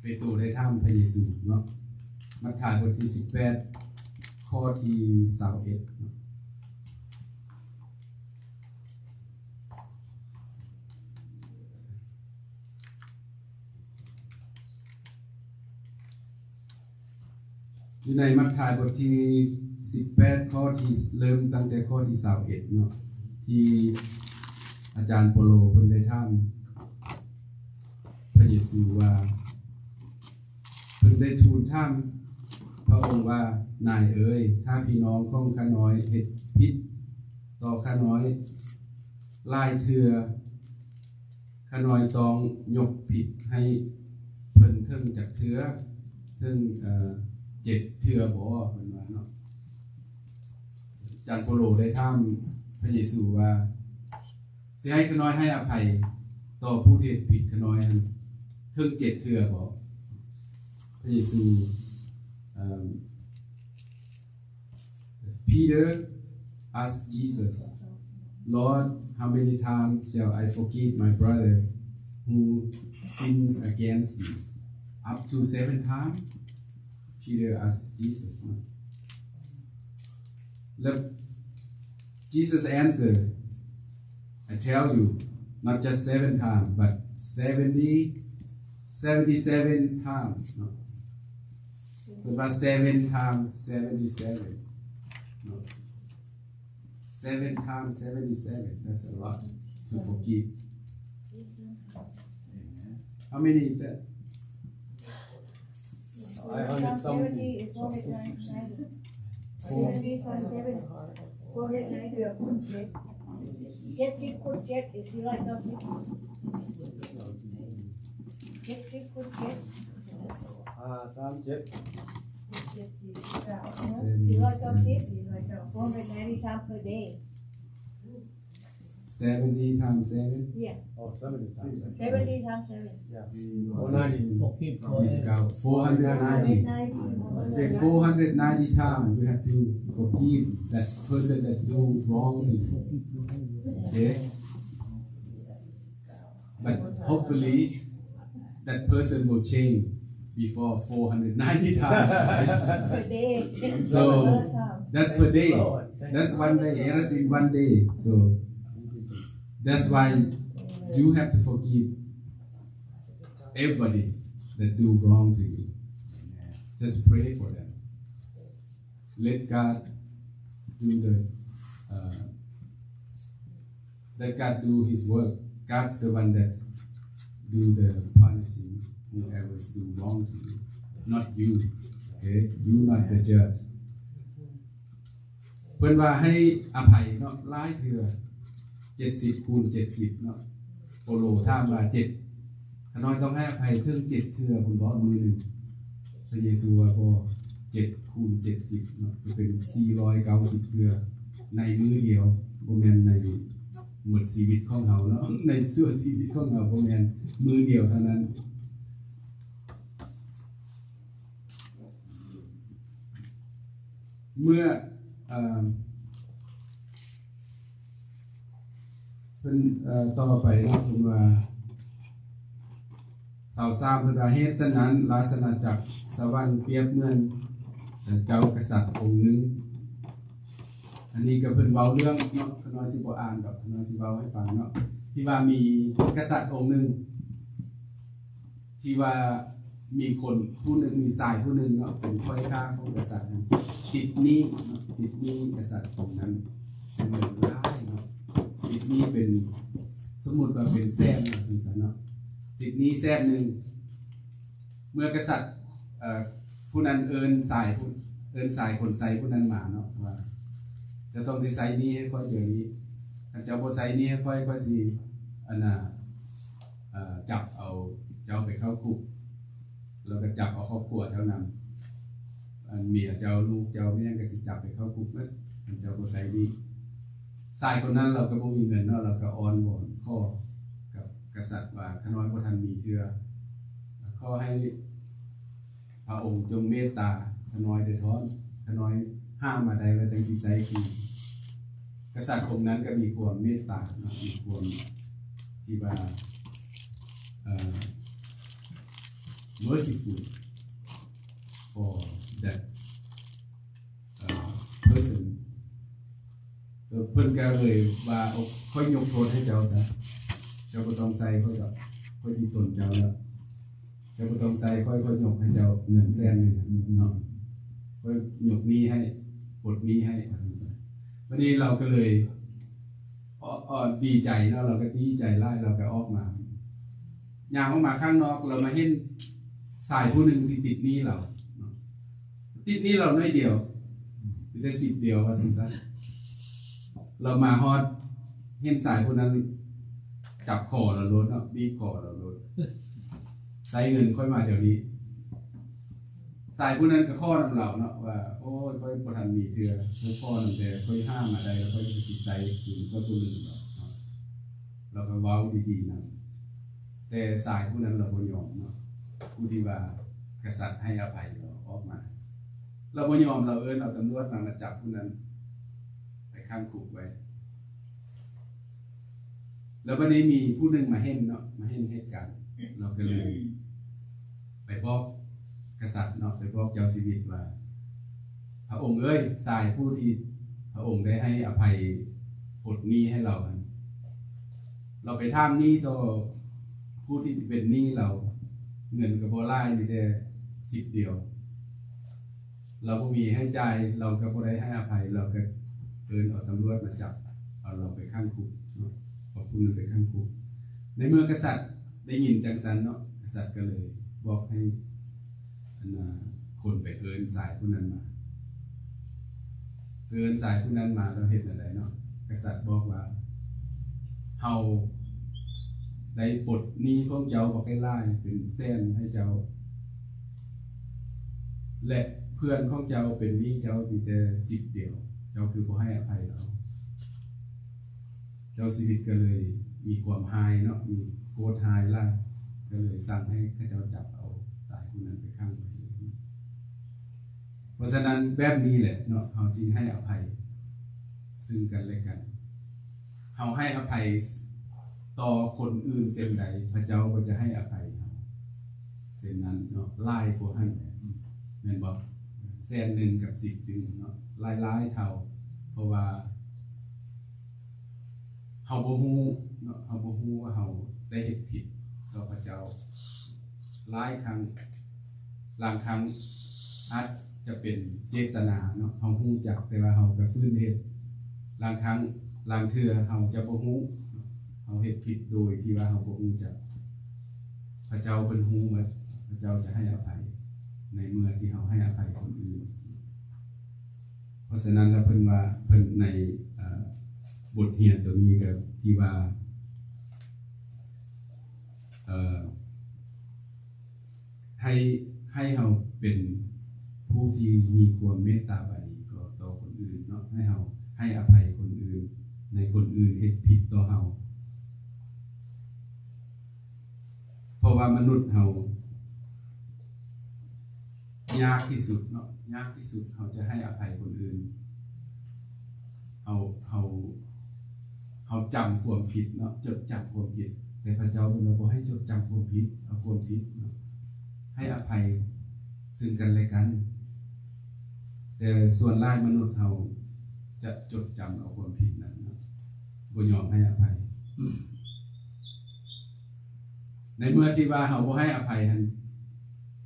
ເປໂຕໄດ້ຖາມພະເຢຊູເນາະ ມັດທາຍບົດທີສິບແປດ ຂໍ້ທີຊາວເອັດເນາະ. ຢູ່ໃນມັດທາຍບົດທີສິບແປດ ຂໍ້ທີ່ ເລີ່ມຕັ້ງແຕ່ຂໍ້ທີຊາວເອັດເນາະ ທີ່ອາຈານໂປໂລເພິ່ນໄດ້ຖາມພະເຢຊູວ່າ ເພິ່ນໄດ້ທູນຖາມພະອົງວ່າ ນາຍເອີຍ, ຖ້າພີ່ນ້ອງຂອງຂ້ານ້ອຍເຮັດຜິດຕໍ່ຂ້ານ້ອຍຫຼາຍເທື່ອ, ຂ້ານ້ອຍຕ້ອງຍົກຜິດໃຫ້ເພິ່ນເຖິງຈັກເທື່ອ? ເຖິງ ເອີ ເຈັດເທື່ອບໍ? ເພິ່ນວ່າເນາະ. ອາຈານໂປໂລໄດ້ຖາມພະເຢຊູວ່າ ຊິໃຫ້ຂ້ານ້ອຍໃຫ້ອະໄພຕໍ່ຜູ້ທີ່ເຮັດຜິດຂ້ານ້ອຍຫັ້ນເຖິງເຈັດເທື່ອບໍ? ພະເຢຊູ ເອີ Peter asked Jesus, Lord, how many times shall I forgive my brother who sins against me? Up to seven times? Peter asked Jesus, no? ແລ້ວ Jesus answered, I tell you, not just seven times, but seventy, seventy-seven times, no? ເພິ່ນວ່າ seven times seventy-seven, no? Seven times seventy-seven, that's a lot to forgive. How many is that? Five hundred something. Seventy is four hundred ninety. Four. Seventy times seven, four hundred ninety. ເຈັດສິບຄູນເຈັດ ອີກສີ່ຮ້ອຍເກົ້າສິບ. ເຈັດສິບຄູນເຈັດ ຫ້າສາມເຈັດ ເຈັດສີ່ສິບເກົ້າ ສີ່ຮ້ອຍເກົ້າສິບ ສີ່ຮ້ອຍເກົ້າ four hundred ninety times per day. Seventy times seven? Yeah. Oh, seventy times seven. Seventy times seven. Yeah. Oh, ninety. Four hundred ninety. Ninety. Say four hundred ninety times you have to forgive that person that do wrong to you. Okay? But hopefully, that person will change before four hundred ninety times. Per day. So, that's per day. That's one day. That's in one day. So, that's why you have to forgive everybody that do wrong to you. Just pray for them. Let God do the, uh, let God do his work. God's the one that do the punishing whoever's do wrong to you, not you. Okay? You not the judge. ເພິ່ນວ່າໃຫ້ອະໄພເນາະ ຫຼາຍເທື່ອ ເຈັດສິບຄູນເຈັດສິບເນາະ. ເປາໂລຖາມວ່າ ເຈັດ ຂ້ານ້ອຍຕ້ອງໃຫ້ອະໄພເຖິງເຈັດເທື່ອພຸ້ນບໍ່ມື້ໜຶ່ງ? ພະເຢຊູວ່າບໍ່ ເຈັດຄູນເຈັດສິບເນາະ ກໍເປັນສີ່ຮ້ອຍເກົ້າສິບເທື່ອໃນມື້ດຽວ ບໍ່ແມ່ນໃນໝົດຊີວິດຂອງເຮົາເນາະ ໃນຊົ່ວຊີວິດຂອງເຮົາ ບໍ່ແມ່ນມື້ດຽວເທົ່ານັ້ນ. ເມື່ອ ເອີ ເພິ່ນ ເອີ ຕໍ່ໄປເນາະ ເພິ່ນວ່າ ຊາວສາມ ເພິ່ນວ່າ ເຫດສະນັ້ນ ລາຊະອານາຈັກສະຫວັນປຽບເໝືອນເຈົ້າກະສັດອົງໜຶ່ງ. ອັນນີ້ກໍເພິ່ນເວົ້າເລື່ອງເນາະ ຂ້ານ້ອຍຊິບໍ່ອ່ານດອກ ຂ້ານ້ອຍຊິເວົ້າໃຫ້ຟັງເນາະ ທີ່ວ່າມີກະສັດອົງໜຶ່ງ ທີ່ວ່າມີຄົນຜູ້ໜຶ່ງ ມີຊາຍຜູ້ໜຶ່ງເນາະ ເປັນຂ້ອຍຂ້າຂອງກະສັດນັ້ນ ຕິດໜີ້ເນາະ ຕິດໜີ້ກະສັດອົງນັ້ນເປັນເງິນຫຼາຍເນາະ. ຕິດໜີ້ເປັນ ສົມມຸດວ່າເປັນແສນວ່າຊັ້ນຊະເນາະ ຕິດໜີ້ແສນໜຶ່ງ. ເມື່ອກະສັດ ເອີ ຜູ້ນັ້ນເອີ້ນຊາຍ ເອີ້ນຊາຍຄົນໃຊ້ຜູ້ນັ້ນມາເນາະ ວ່າ ເຈົ້າຕ້ອງໄດ້ໃຊ້ໜີ້ໃຫ້ຂ້ອຍດຽວນີ້ ຄັນເຈົ້າບໍ່ໃຊ້ໜີ້ໃຫ້ຂ້ອຍ ຂ້ອຍຊິ ອັນນ່າ ເອີ ຈັບເອົາເຈົ້າໄປເຂົ້າຄຸກ ແລ້ວກໍຈັບເອົາຄອບຄົວເຈົ້ານຳ ອັນເມຍເຈົ້າ ລູກເຈົ້າ ແມ່ນຫຍັງກໍຊິຈັບໄປເຂົ້າຄຸກໝົດ ຄັນເຈົ້າບໍ່ໃຊ້ໜີ້. ຊາຍຄົນນັ້ນລາວກໍບໍ່ມີເງິນເນາະ ລາວກໍອ້ອນວອນຂໍກັບກະສັດວ່າ ຂ້ານ້ອຍບໍ່ທັນມີເທື່ອ ຂໍໃຫ້ ພະອົງຈົ່ງເມດຕາຂ້ານ້ອຍແດ່ທ້ອນ ຂ້ານ້ອຍຫາມາໄດ້ແລ້ວຈັ່ງຊິໃຊ້ຄືນ. ກະສັດອົງນັ້ນກໍມີຄວາມເມດຕາເນາະ ມີຄວາມທີ່ວ່າ ເອີ merciful for that ເອີ person. So ເພິ່ນກໍເລີຍວ່າ ໂອ້ ຂ້ອຍຍົກໂທດໃຫ້ເຈົ້າຊະ ເຈົ້າບໍ່ຕ້ອງໃສ່ຂ້ອຍດອກ ຂ້ອຍຕິຕົນເຈົ້າແລ້ວ ເຈົ້າບໍ່ຕ້ອງໃສ່ຂ້ອຍ ຂ້ອຍຍົກໃຫ້ເຈົ້າເງິນແສນໜຶ່ງເນາະ ຂ້ອຍຍົກໜີ້ໃຫ້ ປົດໜີ້ໃຫ້ ວ່າຊັ້ນຊະ. ບັດນີ້ລາວກໍເລີຍ ອ- ອ- ດີໃຈເນາະ ລາວກໍດີໃຈຫຼາຍ ລາວກໍອອກມາ ຍ່າງອອກມາຂ້າງນອກ ລາວມາເຫັນຊາຍຜູ້ໜຶ່ງທີ່ຕິດໜີ້ລາວເນາະ ຕິດໜີ້ລາວໜ້ອຍດຽວ ມີແຕ່ສິບດຽວ ວ່າຊັ້ນຊະ. ລາວມາຮອດ ເຫັນຊາຍຜູ້ນັ້ນຈັບຄໍລາວໂລດເນາະ ບີບຄໍລາວໂລດ ໃຊ້ເງິນຂ້ອຍມາດຽວນີ້. ຊາຍຜູ້ນັ້ນກໍຂໍນຳລາວເນາະວ່າ ໂອ້ຍ ຂ້ອຍບໍ່ທັນມີເທື່ອ ຂ້ອຍຂໍນຳແດ່ ຂ້ອຍຫາມາໄດ້ແລ້ວ ຂ້ອຍກໍຊິໃຊ້ຄືນ ຂ້ອຍບໍ່ລືມດອກເນາະ. ລາວກໍເວົ້າດີໆນຳ ແຕ່ຊາຍຜູ້ນັ້ນລາວບໍ່ຍອມເນາະ ຜູ້ທີ່ວ່າກະສັດໃຫ້ອະໄພລາວອອກມາ ລາວບໍ່ຍອມ ລາວເອີ້ນເອົາຕຳຫຼວດມາ ມາຈັບຜູ້ນັ້ນໄປຂັງຄຸກໄວ້. ແລ້ວບັດນີ້ມີຜູ້ໜຶ່ງມາເຫັນເນາະ ມາເຫັນເຫດການ ລາວກໍເລີຍໄປບອກກະສັດເນາະ ໄປບອກເຈົ້າຊີວິດວ່າ ພະອົງເອີຍ ຊາຍຜູ້ທີ່ພະອົງໄດ້ໃຫ້ອະໄພປົດໜີ້ໃຫ້ລາວຫັ້ນ ລາວໄປຖາມໜີ້ຕໍ່ຜູ້ທີ່ເປັນໜີ້ລາວ ເງິນກໍບໍ່ຫຼາຍ ມີແຕ່ສິບດຽວ ລາວບໍ່ມີໃຫ້ຈ່າຍ ລາວກໍບໍ່ໄດ້ໃຫ້ອະໄພ ລາວກໍເອີ້ນເອົາຕຳຫຼວດມາຈັບ ເອົາລາວໄປຂັງຄຸກເນາະ ເອົາຜູ້ນັ້ນໄປຂັງຄຸກ. ໃນເມື່ອກະສັດໄດ້ຍິນຈັ່ງຊັ້ນເນາະ ກະສັດກໍເລີຍບອກໃຫ້ ອັນນ່າ ຄົນໄປເອີ້ນຊາຍຜູ້ນັ້ນມາ ເອີ້ນຊາຍຜູ້ນັ້ນມາແລ້ວເຮັດແນວໃດເນາະ? ກະສັດບອກວ່າ ເຮົາໄດ້ປົດໜີ້ຂອງເຈົ້າບັກໃຫ້ຫຼາຍເປັນແສນໃຫ້ເຈົ້າ ແລະ ເພື່ອນຂອງເຈົ້າເປັນໜີ້ເຈົ້າມີແຕ່ສິບດຽວ ເຈົ້າຄືບໍ່ໃຫ້ອະໄພລາວ? ເຈົ້າຊີວິດກໍເລີຍມີຄວາມຮ້າຍເນາະ ມີໂກດຮ້າຍຫຼາຍ ກໍເລີຍສັ່ງໃຫ້ເຂົາເຈົ້າຈັບເອົາຊາຍຜູ້ນັ້ນໄປຂັງໄວ້ເລີຍ. ເພາະສະນັ້ນແບບນີ້ແຫຼະເນາະ ເຮົາຈຶ່ງໃຫ້ອະໄພຊຶ່ງກັນແລະກັນ. ເຮົາໃຫ້ອະໄພຕໍ່ຄົນອື່ນເຊັ່ນໃດ ພະເຈົ້າກໍຈະໃຫ້ອະໄພເຮົາເຊັ່ນນັ້ນເນາະ ຫຼາຍກວ່າຫັ້ນ ແມ່ນບໍ່? ແສນໜຶ່ງກັບສິບເທົ່າເນາະ ຫຼາຍໆເທົ່າ ເພາະວ່າ ເຮົາບໍ່ຮູ້ເນາະ ເຮົາບໍ່ຮູ້ວ່າເຮົາໄດ້ເຮັດຜິດຕໍ່ພະເຈົ້າຫຼາຍຄັ້ງ ລາງຄັ້ງອາດຈະເປັນເຈດຕະນາເນາະ ເຮົາຮູ້ຈັກ ແຕ່ວ່າເຮົາກໍຟື້ນເຮັດ ລາງຄັ້ງ ລາງເທື່ອເຮົາຈະບໍ່ຮູ້ເນາະ ເຮົາເຮັດຜິດໂດຍທີ່ວ່າເຮົາບໍ່ຮູ້ຈັກ ພະເຈົ້າເພິ່ນຮູ້ໝົດ ພະເຈົ້າຈະໃຫ້ອະໄພ ໃນເມື່ອທີ່ເຮົາໃຫ້ອະໄພຄົນອື່ນ. ເພາະສະນັ້ນແລ້ວເພິ່ນວ່າ ເພິ່ນໃນ ເອີ ບົດຮຽນໂຕນີ້ກໍທີ່ວ່າ ເອີ ໃຫ້ ໃຫ້ເຮົາເປັນຜູ້ທີ່ມີຄວາມເມດຕາປານີກໍຕໍ່ຄົນອື່ນເນາະ ໃຫ້ເຮົາໃຫ້ອະໄພຄົນອື່ນ ໃນຄົນອື່ນເຮັດຜິດຕໍ່ເຮົາ. ເພາະວ່າມະນຸດເຮົາຍາກທີ່ສຸດເນາະ ຍາກທີ່ສຸດເຮົາຈະໃຫ້ອະໄພຄົນອື່ນ. ເຮົາ ເຮົາ ເຮົາຈຳຄວາມຜິດເນາະ ຈົດຈຳຄວາມຜິດ ແຕ່ພະເຈົ້າເພິ່ນວ່າບໍ່ໃຫ້ຈົດຈຳຄວາມຜິດ ເອົາຄວາມຜິດເນາະ ໃຫ້ອະໄພຊຶ່ງກັນແລະກັນ. ແຕ່ສ່ວນຫຼາຍມະນຸດເຮົາຈະຈົດຈຳເອົາຄວາມຜິດນັ້ນເນາະ ບໍ່ຍອມໃຫ້ອະໄພ. ໃນເມື່ອທີ່ວ່າເຮົາບໍ່ໃຫ້ອະໄພຫັ້ນ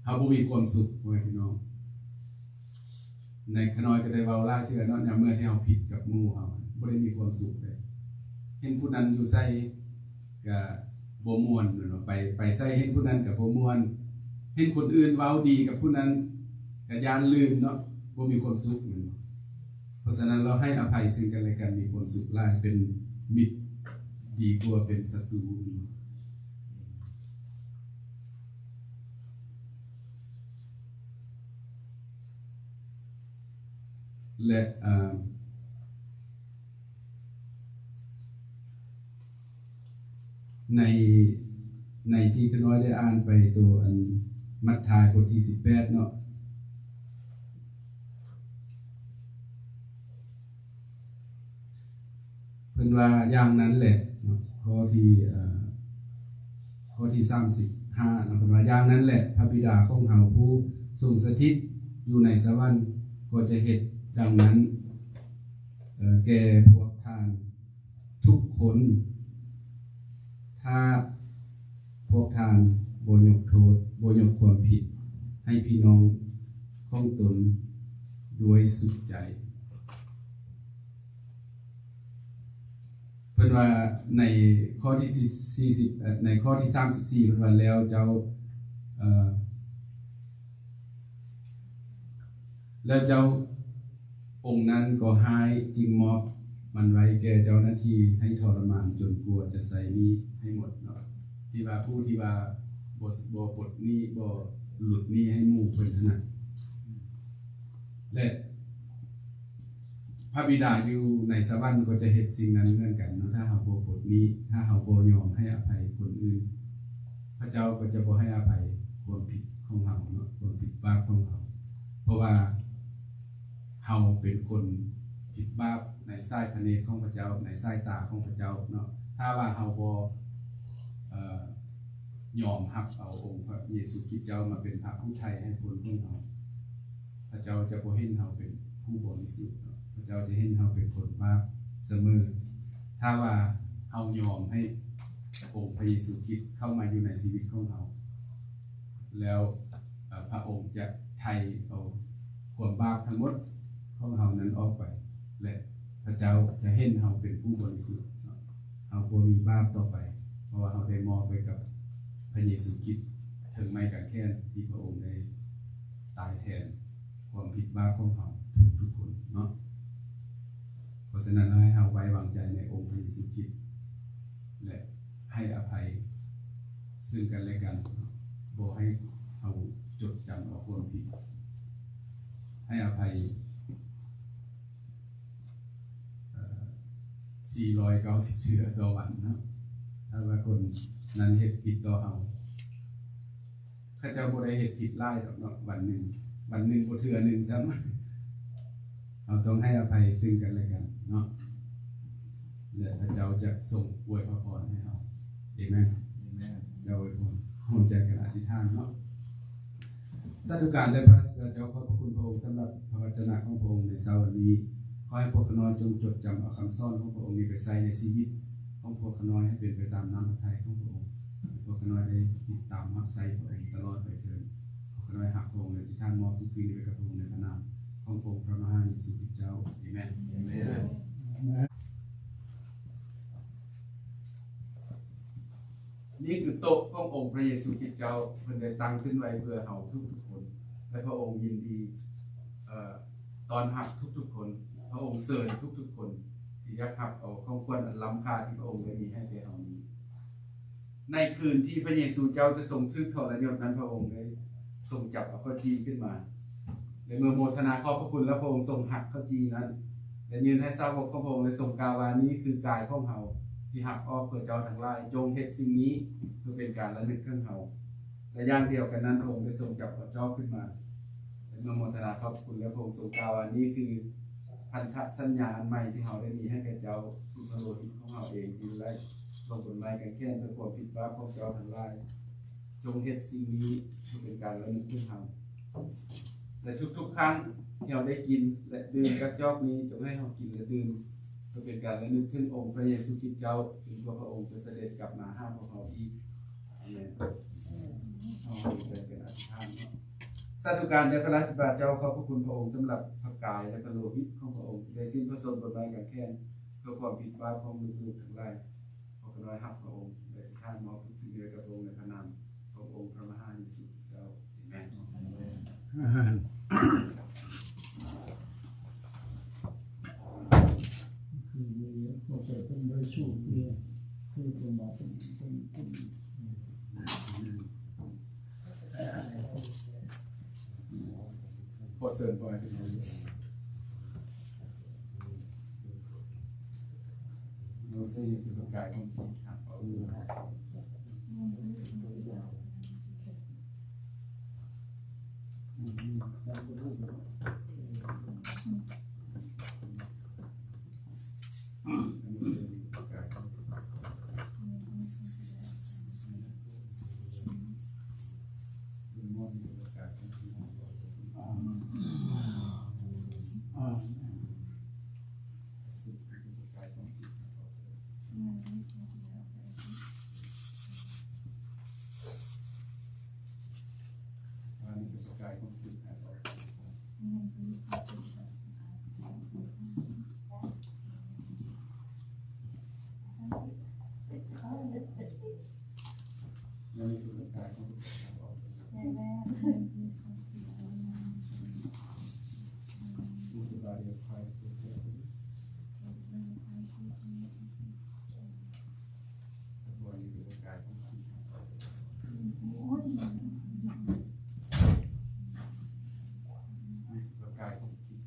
ເຮົາບໍ່ມີຄວາມສຸກ ພໍ່ແມ່ພີ່ນ້ອງ. ໃນຂະນ້ອຍກໍໄດ້ເວົ້າຫຼາຍເທື່ອເນາະ ຍາມເມື່ອທີ່ເຮົາຜິດກັບໝູ່ເຮົາ ບໍ່ໄດ້ມີຄວາມສຸກເດ້. ເຫັນຜູ້ນັ້ນຢູ່ໃສກໍບໍ່ມ່ວນແມ່ນບໍ່? ໄປ ໄປໃສເຫັນຜູ້ນັ້ນກໍບໍ່ມ່ວນ ເຫັນຄົນອື່ນເວົ້າດີກັບຜູ້ນັ້ນກໍຢ້ານລື່ນເນາະ ບໍ່ມີຄວາມສຸກແມ່ນບໍ່? ເພາະສະນັ້ນແລ້ວໃຫ້ອະໄພເຊິ່ງກັນແລະກັນ ມີຄວາມສຸກຫຼາຍ ເປັນມິດດີກວ່າເປັນສັດຕູ. ແລະ ເອີ ໃນ ໃນທີ່ຂ້ານ້ອຍໄດ້ອ່ານໄປໂຕອັນມັດທາຍບົດທີສິບແປດເນາະ ເພິ່ນວ່າຢ່າງນັ້ນແຫຼະເນາະ ຂໍ້ທີ່ ເອີ ຂໍ້ທີສາມສິບຫ້າເນາະ ເພິ່ນວ່າ ຢ່າງນັ້ນແຫຼະ ພະບິດາຂອງເຮົາຜູ້ຊົງສະຖິດຢູ່ໃນສະຫວັນກໍຈະເຮັດດັ່ງນັ້ນ ເອີ ແກ່ພວກທ່ານທຸກຄົນ ຖ້າພວກທ່ານບໍ່ຍົກໂທດ ບໍ່ຍົກຄວາມຜິດໃຫ້ພີ່ນ້ອງຂອງຕົນດ້ວຍສຸດໃຈ. ເພິ່ນວ່າໃນຂໍ້ທີສີ່ສິບ ເອີ ໃນຂໍ້ທີສາມສິບສີ່ ເພິ່ນວ່າ ແລ້ວເຈົ້າ ເອີ ແລ້ວເຈົ້າອົງນັ້ນກໍຮ້າຍ ຈຶ່ງມອບມັນໄວ້ແກ່ເຈົ້າໜ້າທີ່ໃຫ້ທໍລະມານຈົນກວ່າຈະໃຊ້ໜີ້ໃຫ້ໝົດເນາະ ທີ່ວ່າຜູ້ທີ່ວ່າບໍ່ ບໍ່ປົດໜີ້ ບໍ່ຫຼຸດໜີ້ໃຫ້ໝູ່ເພິ່ນຫັ້ນນະ ແລະ ພະບິດາຢູ່ໃນສະຫວັນກໍຈະເຮັດສິ່ງນັ້ນເໝືອນກັນເນາະ ຖ້າເຮົາບໍ່ປົດໜີ້ ຖ້າເຮົາບໍ່ຍອມໃຫ້ອະໄພຄົນອື່ນ ພະເຈົ້າກໍຈະບໍ່ໃຫ້ອະໄພຄວາມຜິດຂອງເຮົາເນາະ ຄວາມຜິດບາບຂອງເຮົາ ເພາະວ່າເຮົາເປັນຄົນຜິດບາບໃນສາຍພະເນດຂອງພະເຈົ້າ ໃນສາຍຕາຂອງພະເຈົ້າເນາະ ຖ້າວ່າເຮົາບໍ່ ເອີ ຍອມຮັບເອົາອົງພະເຢຊູຄຣິດເຈົ້າມາເປັນພະຜູ້ໄຖ່ໃຫ້ຄົນຂອງເຮົາ ພະເຈົ້າຈະບໍ່ເຫັນເຮົາເປັນຜູ້ບໍລິສຸດເນາະ ພະເຈົ້າຈະເຫັນເຮົາເປັນຄົນບາບສະເໝີ. ຖ້າວ່າເຮົາຍອມໃຫ້ອົງພະເຢຊູຄຣິດເຂົ້າມາຢູ່ໃນຊີວິດຂອງເຮົາ ແລ້ວ ເອີ ພະອົງຈະໄຖ່ເອົາຄວາມບາບທັງໝົດຂອງເຮົານັ້ນອອກໄປ ແລະ ພະເຈົ້າຈະເຫັນເຮົາເປັນຜູ້ບໍລິສຸດເນາະ ເຮົາບໍ່ມີບາບຕໍ່ໄປ ເພາະວ່າເຮົາໄດ້ມອບໄວ້ກັບພະເຢຊູຄຣິດເທິງໄມ້ກາງແຂນ ທີ່ພະອົງໄດ້ຕາຍແທນຄວາມຜິດບາບຂອງເຮົາທຸກໆຄົນເນາະ. ເພາະສະນັ້ນ ໃຫ້ເຮົາໄວ້ວາງໃຈໃນອົງພະເຢຊູຄຣິດ ແລະ ໃຫ້ອະໄພເຊິ່ງກັນແລະກັນ ບໍ່ໃຫ້ເຮົາຈົດຈຳເອົາຄວາມຜິດ ໃຫ້ອະໄພ ເອີ ສີ່ຮ້ອຍເກົ້າສິບເທື່ອຕໍ່ວັນເນາະ ຖ້າວ່າຄົນນັ້ນເຮັດຜິດຕໍ່ເຮົາ. ເຂົາເຈົ້າບໍ່ໄດ້ເຮັດຜິດຫຼາຍດອກເນາະ ວັນໜຶ່ງ ວັນໜຶ່ງບໍ່ເທື່ອໜຶ່ງຊ້ຳ. ເຮົາຕ້ອງໃຫ້ອະໄພເຊິ່ງກັນແລະກັນເນາະ ແລະ ພະເຈົ້າຈະຊົງອວຍພະພອນໃຫ້ເຮົາ. ເອແມນ. ເອແມນ. ເຈົ້າອວຍພອນ. ຮ່ວມໃຈກັນອະທິຖານເນາະ. ສາທຸການແດ່ພະເຈົ້າ, ຂອບພະຄຸນພະອົງສຳລັບພະວັດຈະນະຂອງພະອົງໃນເຊົ້າວັນນີ້. ຂໍໃຫ້ພວກຂ້ານ້ອຍຈົ່ງຈົດຈຳເອົາຄຳສອນຂອງພະອົງນີ້ໄປໃຊ້ໃນຊີວິດຂອງພວກຂ້ານ້ອຍໃຫ້ເປັນໄປຕາມນ້ຳພະໄທຂອງພະອົງ. ໃຫ້ພວກຂ້ານ້ອຍໄດ້ຕິດຕາມຮັບໃຊ້ພະອົງຕະຫຼອດໄປເທີ້ນ. ພວກຂ້ານ້ອຍຮັກພະອົງ ແລະ ອະທິຖານມອບທຸກສິ່ງນີ້ໄປກັບພະອົງໃນພະນາມຂອງພະອົງພະມະຫາເຢຊູຄຣິສເຈົ້າ. ເອແມນ. ເອແມນ. ນີ້ຄືໂຕະຂອງອົງພະເຢຊູຄຣິສເຈົ້າ, ເພິ່ນໄດ້ຕັ້ງຂຶ້ນໄວ້ເພື່ອເຮົາທຸກໆຄົນ ແລະ ພະອົງຍິນດີ ເອີ ຕ້ອນຮັບທຸກໆຄົນ. ພະອົງເຊີນທຸກໆຄົນທີ່ຢາກຮັບເອົາຂອງຂວັນອັນລ້ຳຄ່າທີ່ພະອົງໄດ້ມີໃຫ້ແກ່ເຮົານີ້. ໃນຄືນທີ່ພະເຢຊູເຈົ້າຈະຊົງຖືກທໍລະຍົດນັ້ນ, ພະອົງໄດ້ຊົງຈັບເອົາເຂົ້າຈີ່ຂຶ້ນມາ ແລະ ເມື່ອໂມທະນາຂອບພະຄຸນແລ້ວ, ພະອົງຊົງຫັກເຂົ້າຈີ່ນັ້ນ ແລະ ຍື່ນໃຫ້ສາວົກຂອງພະອົງ ແລະ ຊົງກ່າວວ່າ, ນີ້ຄືກາຍຂອງເຮົາທີ່ຫັກອອກເພື່ອເຈົ້າທັງຫຼາຍ, ຈົ່ງເຮັດສິ່ງນີ້ເພື່ອເປັນການລະນຶກເຖິງເຮົາ. ແລະ ຢ່າງດຽວກັນນັ້ນ, ພະອົງໄດ້ຊົງຈັບເອົາຈອກຂຶ້ນມາ ແລະ ເມື່ອໂມທະນາຂອບພະຄຸນແລ້ວ, ພະອົງຊົງກ່າວວ່າ, ນີ້ຄືພັນທະສັນຍາອັນໃໝ່ທີ່ເຮົາໄດ້ມີໃຫ້ແກ່ເຈົ້າ, ຄືພະໂລຫິດຂອງເຮົາເອງທີ່ໄດ້ລົງບົນໄມ້ກາງແຂນເພື່ອຄວາມຜິດບາບຂອງເຈົ້າທັງຫຼາຍ. ຈົ່ງເຮັດສິ່ງນີ້ເພື່ອເປັນການລະນຶກເຖິງເຮົາ. ແລະ ທຸກໆຄັ້ງທີ່ເຮົາໄດ້ກິນ ແລະ ດື່ມຈາກຈອກນີ້, ຈົ່ງໃຫ້ເຮົາກິນ ແລະ ດື່ມເພື່ອເປັນການລະນຶກເຖິງອົງພະເຢຊູຄຣິສເຈົ້າ, ຈົນກວ່າພະອົງຈະສະເດັດກັບມາຫາພວກເຮົາອີກ. ອາເມນ. ເຮົາຮ່ວມໃຈກັນອະທິຖານເນາະ. ສາທຸການແດ່ພະລາຊະບິດາເຈົ້າ, ຂອບພະຄຸນພະອົງສຳລັບພະກາຍ ແລະ ພະໂລຫິດຂອງພະອົງ ທີ່ໄດ້ສິ້ນພະຊົນບົນໄມ້ກາງແຂນ ເພື່ອຄວາມຜິດບາບຂອງລູກໆທັງຫຼາຍ. ພວກຂ້ານ້ອຍຮັບພະອົງ ແລະ ອະທິຖານມອບທຸກສິ່ງໄວ້ກັບພະອົງໃນພະນາມຂອງອົງພະມະຫາເຢຊູຄຣິສເຈົ້າ. ເອແມນ. ອາເມນ. ຄືມີພວກເຈົ້າເປັນບະລິສຸດເດ ຄືເປັນບາບເປັນ ເປັນ ເປັນ ຂໍເຊີນພໍ່ແມ່ພີ່ນ້ອງ ເຮົາຊິເຮັດຄືປະກາຍຂອງທີ່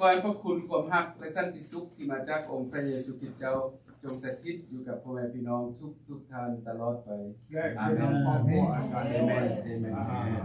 ຂໍໃຫ້ພະຄຸນ ຄວາມຮັກ ແລະ ສັນຕິສຸກທີ່ມາຈາກອົງພະເຢຊູຄຣິດເຈົ້າ ຈົ່ງສະຖິດຢູ່ກັບພໍ່ແມ່ພີ່ນ້ອງທຸກໆທ່ານຕະຫຼອດໄປ. ແລະ ອາເມນ ເປັນນຳຄອບຄົວອາຈານ ເອເມນ ເອເມນ. ອາເມນ.